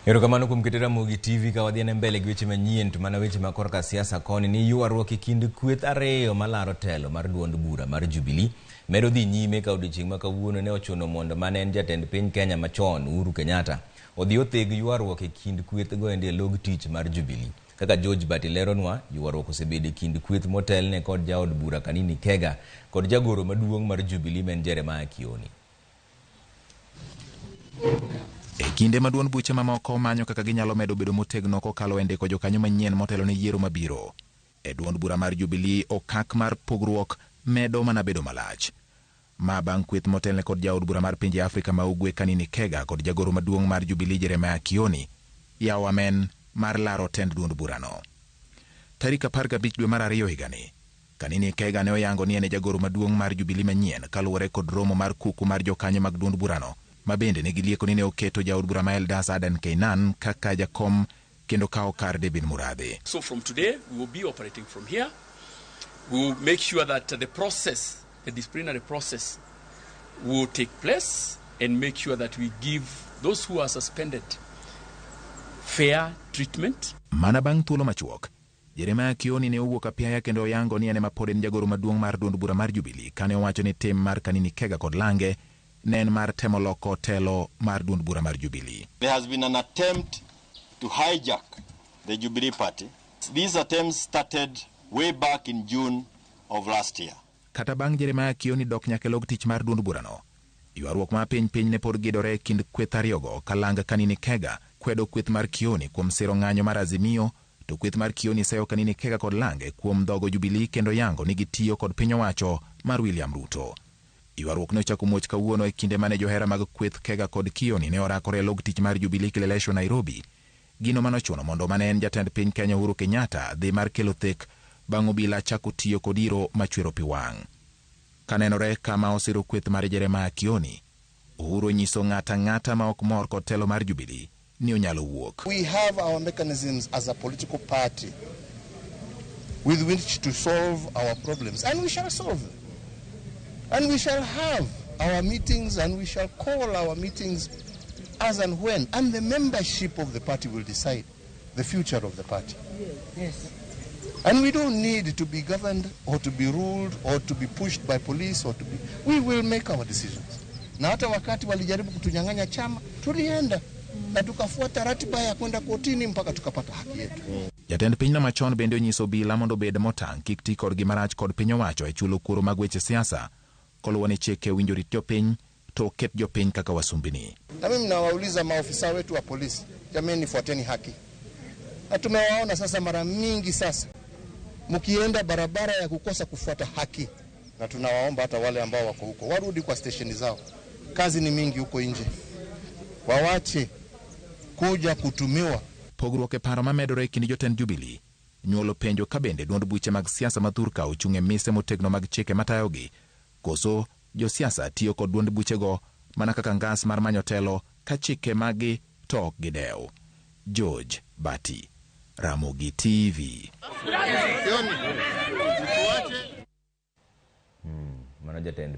Erokamano kuom keto Ramogi TV ka wadhi mbele gi weche manyien to mana weche ma korka siasa koni ni ywaruok e kind kweth ariyo malaro telo mar duond bura mar Jubilee medo dhi nyime ka odiochieng' ma kawuono ne ochuno mondo mane en jatend piny Kenya machon Uhuru Kenyatta odhi otheg ywaruok e kind kweth go endi e log tich mar Jubilee. Kaka George Bati leronwa, ywaruok osebedo e kind kweth motelne kod jaod bura Kanini Kega kod jagoro maduong' mar Jubilee ma en Jeremiah Kioni. E kinde ma duond buche mamoko manyo kaka ginyalo medo bedo motegno kokalo e ndiko jokanyo manyien motelo ne yiero mabiro. E duond bura mar Jubilee okak mar pogruok medo mana bedo malach. Ma bang' kweth motelne kod jaod bura mar pinje Afrika ma Ugwe Kanini Kega kod jagoro maduong' mar Jubilee Jeremiah Kioni yawo amen mar laro tend duond burano. Tarik 15 dwe mar ariyo higani, Kanini Kega ne oyango ni en e jagoro maduong' mar Jubilee manyien kaluwore kod romo mar kuku mar jokanyo mag duond burano ma bende ne gilieko ni ne oketo jaod bura ma Eldas Adan Keynan kaka jakom kendo kawo kar David Murathe. So from today, we will be operating from here. We will make sure that the process, the disciplinary process, will take place and make sure that we give those who are suspended fair treatment. Mana bang' thuolo machuok, Jeremiah Kioni ne owuok apiaya kendo oyango ni en ema pod en jagoro maduong' mar duond bura mar Jubilee kane owacho ni tim mar Kanini Kega kod Lange ne en mar temo loko telo mar duond bura mar Jubilee. There has been an attempt to hijack the Jubilee Party. These attempts started way back in June of last year. Kata bang' Jeremiah Kioni dok nyaka e log tich mar duond burano, ywaruok ma piny piny ne pod gidore e kind kweth ariyogo ka lang Kanini Kega kwedo kweth mar Kioni kuom siro ng'anyo mar Azimio to kweth mar Kioni seyo Kanini Kega kod Lange kuom dhogo Jubilee kendo yango ni gitiyo kod piny owacho mar William Ruto. Ywaruok ne ochako muoch kawuono e kinde mane johera mag kweth Kega kod Kioni ne orakore e log tich mar Jubilee Kileleshwa Nairobi. Gino manochuno mondo mane en jatend piny Kenya Uhuru Kenyatta dhi mar kelo thek bang' obila chako tiyo kod iro machwero pi wang'. Kanenore kama osiro kweth mar Jeremiah Kioni, Uhuru onyiso ng'ata ang'ata ma ok mor kod telo mar Jubilee ni onyalo wuok. We have our mechanisms as a political party with which to solve our problems, and we shall solve them. And we shall have our meetings, and we shall call our meetings as and when, and the membership of the party will decide the future of the party. Yes. And we don't need to be governed or to be ruled or to be pushed by police or to be... We will make our decisions. Na hata wakati walijaribu kutunyang'anya chama, tulienda na tukafuata ratiba ya kwenda kotini mpaka tukapata haki yetu. Jatend pinyno machon bende onyiso obila mondo obed motang' kik ti kodgi marach kod piny owacho e chulo kuoro mag weche siasa koluwo ni chike owinjo rit jopiny to ok ket jopiny kaka wasumbini. Na mimi nawauliza maofisa wetu wa polisi, jameni, fuateni haki. Na tumewaona sasa mara mingi sasa mkienda barabara ya kukosa kufuata haki, na tunawaomba hata wale ambao wako huko warudi kwa stesheni zao. Kazi ni mingi huko nje, wawache kuja kutumiwa. Pogruok e paro mamedore e kind jotend Jubilee nyuolo penjo ka bende duond buche mag siasa ma thurka ochung' e mise motegno mag chike matayogi, koso josiasa tiyo kod duond buchego mana kaka ngas mar manyo telo ka chike maggi to ok gidew. George Bati, Ramogi TV. Mano jatend piny.